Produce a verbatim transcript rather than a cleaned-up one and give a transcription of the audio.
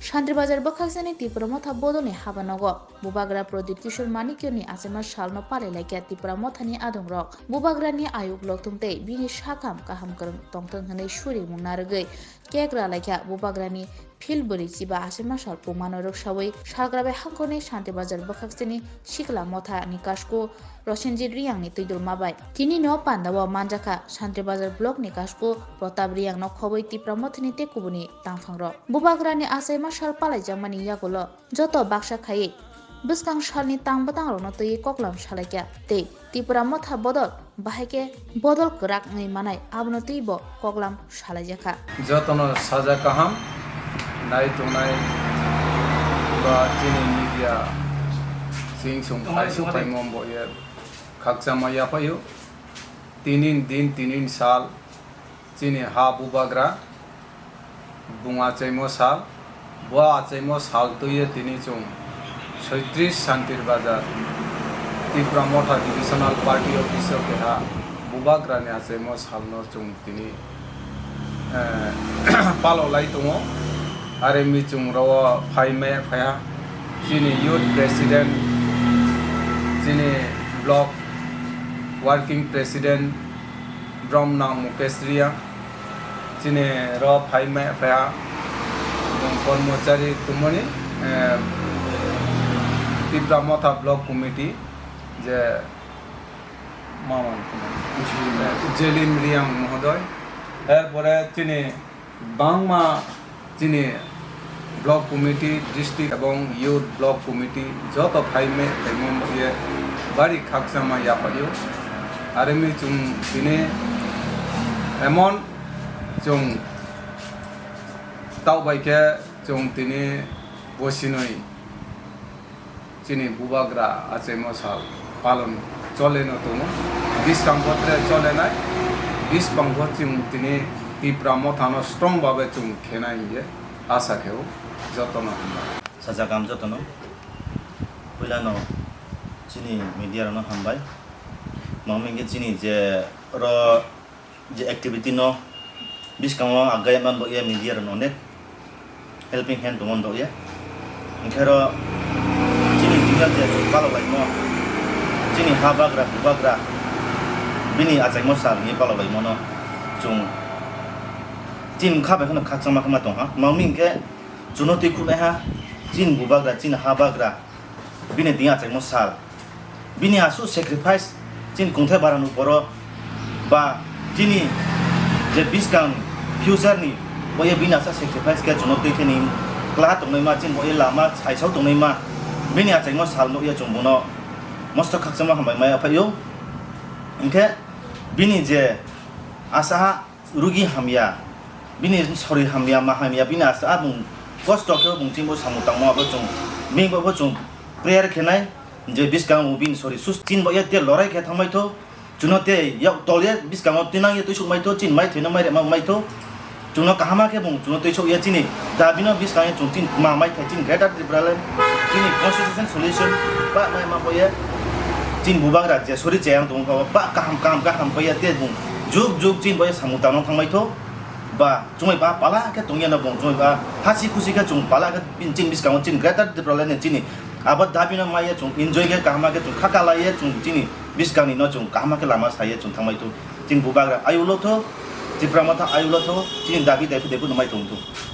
Santri Bazar bwkhaksani Tipra Motha bodolni habanogo Bubagra Pradip Kishore Manikyani achaima salno palai laikha Tipra Mothani adongrok. Bubagrani ayuk lokthung tei bini sakam kaham kwrwng tongthwng hwnwi suri mung narwgwi cake ra laikha Bubagrani phil bwrwi chiba achaima sal pumano rwksawi salgrabai hangkhorni Santri Bazar bwkhaksani Sikla Motha ni kasku Rosenjit Riyang ni twidulma bai. Tini no panda o manjakha Santri Bazar block ni kasku Protap Riyang no khobwi Tipra Mothani tei kubuni tangphang rok. Bubagra ni achaima sal palaijakmani yagulo joto baksa khaiwi bwskang salni tang bwtang rokno twiwi koklam salaikha tei Tipra Motha bodol bahai khe bodol kwrak wngwi manai abono twibo koklam salaijakha. Jotono saja kaham nai tongnai ba chini media chwng chwng paisuk paimon bo ye khakchangma yaphaio. Tinin din tinin sal chini ha bubagra bung achaimo sal. Bo achaimo sal twiwi tini chwng soitris Santir Bazar Tipra Motha Divisional Party Office o keha bubagrani achaimo salno chwng tini, eh, palo lai tongo. Are mi chwng rwo phai maya phaiha chini youth president, chini block working president, Bromnang Mukesh Riya, chini ro phai maya phaiha, bung kormochari tumoni, eh, Tipra Motha Block Committee, je Mawan, Jelim Riang Mohodoy, erpore chini bangma chini block committee, district ebong youth block committee joto phai me, phaimung ye bari khakchangma yaphaio. Are mi chwng tini emon chwng tau bai khe chwng tini bosinoi chini bubagra achaimo sal palon choleno tongo. Bwskang bo tre cholenai, bwskang bo chwng tini Tipra Mothano strong babe chwng khenai hingye asa khe-o. Jotono hambai. Sajak ang jotono. Puilano chini media rokno hambai. Mangmi hingke chini je oro je activity no bwskango agayatman bo ya media rok no onek helping hand tongmani bo ya. Hingke oro chini dunya je palok laimo, chini ha bagra, bu bagra, bini achaimo sal ni palok laimo no chwng chini kha bai kheno khakchangma khe ma tong ha. Mangmi hingke chuno twi khunai ha, chini bu bagra, chini ha bagra, bini twi achaimo sal. Bini aswk sacrifice chini kungthai barani uporo ba chini je bwskang future ni boya bini aswk sacrifice khe chwngno twi thani kwlaha tongnai ma chini boya lama saisao tongnai ma bini achaimo sal nukya chwng bono mosto khakchangma hambai maya phaio. Hinkhe bini je asa ha rugi hamya, bini sori hamya, ma hamya, bini asa bung kosto khe bung chini bo samung tangmo abo chwng bini bo chwng prayer khenai je bwskango bini sori sus chini bo ya te lorai khe thangbai tho, chwngno te yak tol ya bwskango twinang ya twisuk mai tho, chini mai thwino mai rema mai tho, chwngno kahama khe bung chwngno twisuk ya chini dabi no bwskango chwng chini ma mai thai chini Greater Tipraland chini constitution solution ba mai ma bo ya chini bubagra je sori chayang tong ba kaham kaham kaham bo ya te bung juk juk chini bo ya samung tangno thangbai tho. Ba chumui ba pala khe tongya no bung chumui ba hasi khusi khe chung pala khe chini bwskango chini Greater Tipraland ni chini abo dabi no maya chung enjoy khe kaham khe chung kha kalai ye chung chini bwskang ni no chung kaham khe lama sai ye chung thangbai tho chini bubagra ayuk lo tho Tipra Motha ayuk lo tho chini dabi daiphai daiphai no mai tong tho.